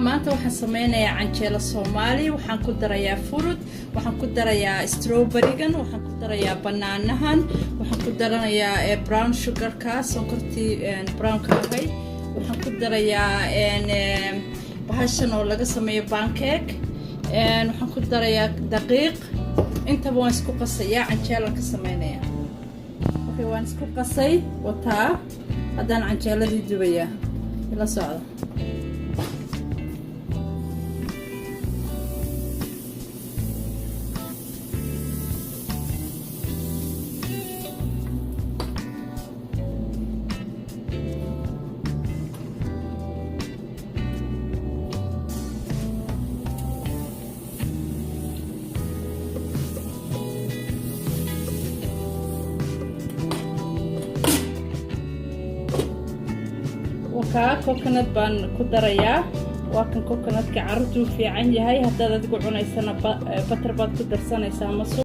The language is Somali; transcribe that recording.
Maanta waxaan sameynayaa canjeelo Soomaali. Waxaan ku darayaa fruit, waxaan ku darayaa strawberrygan, waxaan ku darayaa bananahan, waxaan ku daranayaa brown sugarka, sonkortii brownka ahayd, waxaan ku darayaa bahashan oo laga sameeyo pancake, waxaan ku darayaa daqiiq. Intaba waan isku qasayaa, canjeelaan ka sameynaya. Okay, waan isku qasay, wataa. Haddaan canjeeladii dubayaa, ila socda. Wakaa, coconut baan ku darayaa. Waa kan coconutka, carruurtuu fiican yahay. Haddaad adigu cunaysana, butter baad ku darsanaysaa ama